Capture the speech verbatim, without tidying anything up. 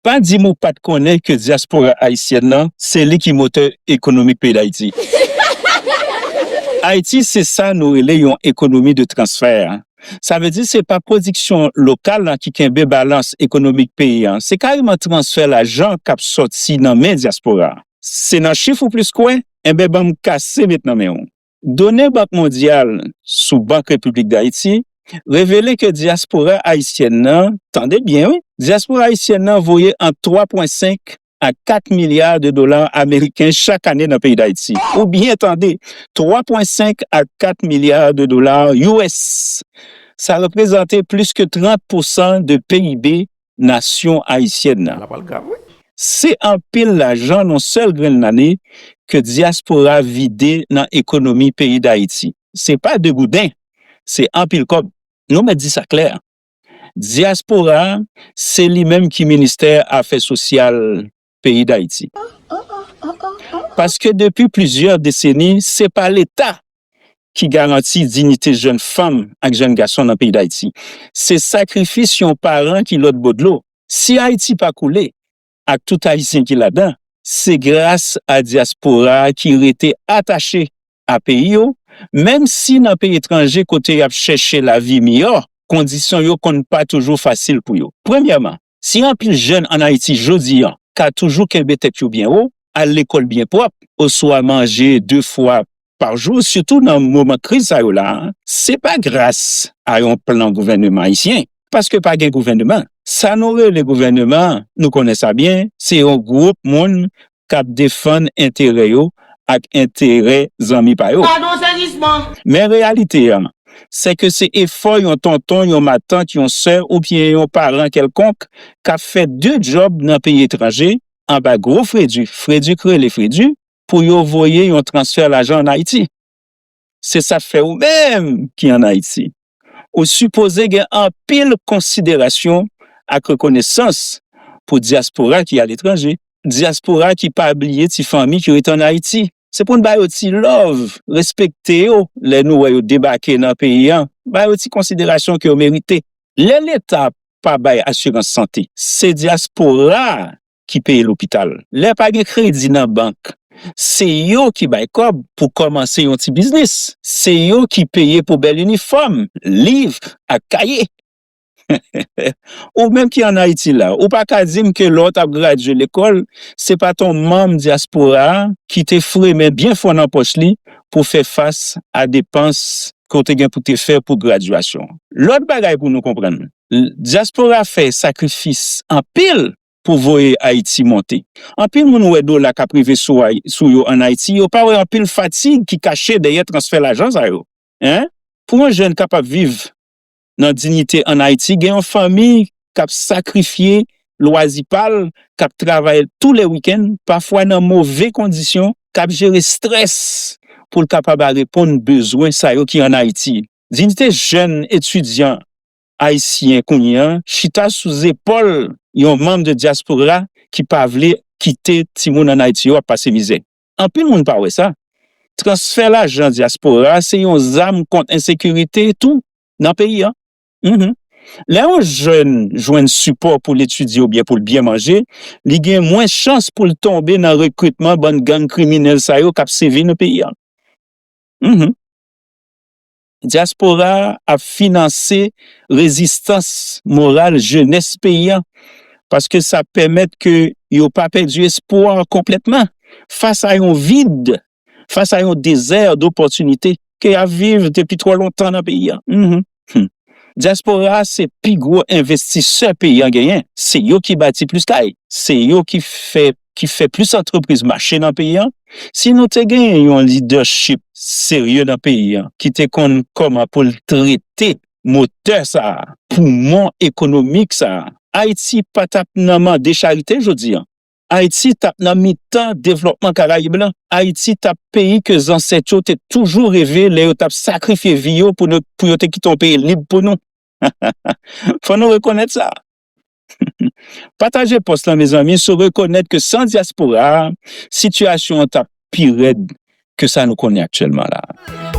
Pa di m ou pa t konnen ke dyaspora ayisyèn nan, se li ki motè ekonomik peyi Dayiti. Ayiti, se sa nou rele yon ekonomi de transfè. Sa vle di se pa pwodiksyon lokal lan ki kenbe balans ekonomik peyi an. Se kareman transfè lajan k ap sòti nan men dyaspora. Se nan chif ou plis kwè? Enben, ban m kase met nan men w. Done Bank Mondyal sou Bank Repiblik Dayiti revele ke dyaspora ayisyèn nan, tande byen wi, dyaspora ayisyèn nan voye ant twa pwen senk a kat milya de dola ameriken chak ane nan peyi Dayiti. Ou byen tande, twa pwen senk a kat milya de dola U S. Sa reprezante plis ke trant pousan de P I B nasyon ayisyèn nan. La pral grav, wi. Se anpil lajan nan sèl grenn lane ke dyaspora vide nan ekonomi peyi Dayiti. Se pa de gouden, se anpil kòb. Nou mèt di sa klè. Dyaspora, se li menm ki ministè afè sosyal peyi Dayiti. Paske depi plizyè deseni, se pa Leta ki garanti diyite jèn fanm ak jèn gason nan peyi Dayiti. Se sakrifis yon paran ki lòt bò dlo. Si Ayiti pa koule, ak tout Ayisyen ki ladan, se gras a dyaspora ki rete atache a peyi yo, menm si nan peyi etranje kote y ap chèche lavi miyò, kondisyon yo konn pa toujou fasil pou yo. Premyèman, si anpil jèn ann Ayiti jodi an ka toujou kenbe tèt yo byen wo, al lekòl byen pwòp, oswa manje de fwa pa jou, sitou nan moman kriz sa yo la, se pa gras a yon plan gouvènman ayisyen, paske pa gen gouvènman. Sa nou rele gouvènman, nou konnen sa byen, se yon gwoup moun k ap defann enterè yo ak enterè zanmi pa yo. Padon, sezisman! Men reyalite an, se ke se efò yon tonton, yon matant, yon sè oubyen yon paran kèlkonk k ap fè de djòb nan peyi etranje, anba gwo fredi, fredi k rele fredi, pou yo voye yon transfè lajan ann Ayiti. Se sa k fè ou menm ki ann Ayiti, ou sipoze gen anpil konsiderasyon ak rekonesans pou dyaspora ki aletranje, dyaspora ki pa bliye ti fanmi ki rete ann Ayiti. Se pou n ba yo ti love, respekte yo lè nou wè yo debake nan peyi an, ba yo ti konsiderasyon ke yo merite. Lè Leta pa bay asirans sante, se dyaspora ki peye lopital. Lè pa gen kredi nan bank, se yo ki bay kòb pou kòmanse yon ti biznis. Se yo ki peye pou bèl inifòm, liv ak kaye. Ou menm ki ann Ayiti la, ou pa ka di m ke lè w t ap gradye lekòl, se pa t yon manm dyaspora a ki te fremen byen fò nan pòch li pou fè fas a depans ke w te gen pou te fè pou gradyasyon. Lòt bagay pou nou konprann, dyaspora fè sakrifis anpil pou voye Ayiti monte. Anpil moun wè dola k ap rive sou, sou yo ann Ayiti, yo pa wè anpil fatig ki kache dèyè transfè lajan sa yo. Hein? Pou yon jèn kapab viv nan diyite ann Ayiti, gen yon fanmi k ap sakrifye lwazi pa l, k ap travay tou lè wikenn, pafwa nan move kondisyon, k ap jere estrès pou l kapab al reponn bezwen sa yo ki ann Ayiti. Diyite jèn etidyan ayisyen kounye a chita sou zepòl yon manm de dyaspora ki pa vle kite timoun ann Ayiti yo ap pase mizè. Anpil moun pa wè sa. Transfè lajan dyaspora se yon zam kont ensekirite tou nan peyi a. Mhm. Lè yon jèn jwenn sipò pou l etidye oubyen pou l byen manje, li gen mwens chans pou l tonbe nan rekritman bann gang kriminèl sa yo k ap sèvi nan peyi a. Mhm. Dyaspora ap finanse rezistans moral jenès peyi a, paske sa pèmèt ke yo pa pèdi espwa konplètman fas a yon vid, fas a yon dezè dopòtinite ke y ap viv depi twò lontan nan peyi a. Mhm. Hmm. Dyaspora a se pi gwo envestisè peyi a genyen. Se yo ki bati plis kay. Se yo ki fè, ki fè plis antrepriz mache nan peyi a. Si nou te genyen yon lidèchip serye nan peyi a, ki te konn kòman pou l trete motè sa a, poumon ekonomik sa a, Ayiti pa t ap nan mande charite jodi a. Ayiti t ap nan mitan devlòpman Karayib lan. Ayiti t ap peyi ke zansèt yo te toujou reve lè yo t ap sakrifye vi yo pou nou, pou yo te kite yon peyi lib pou nou. Fò nou rekonèt sa. Pataje pòs lan, mezanmi, se rekonèt ke san dyaspora a, sitiyasyon an t ap pi rèd ke sa nou konnen aktyèlman la.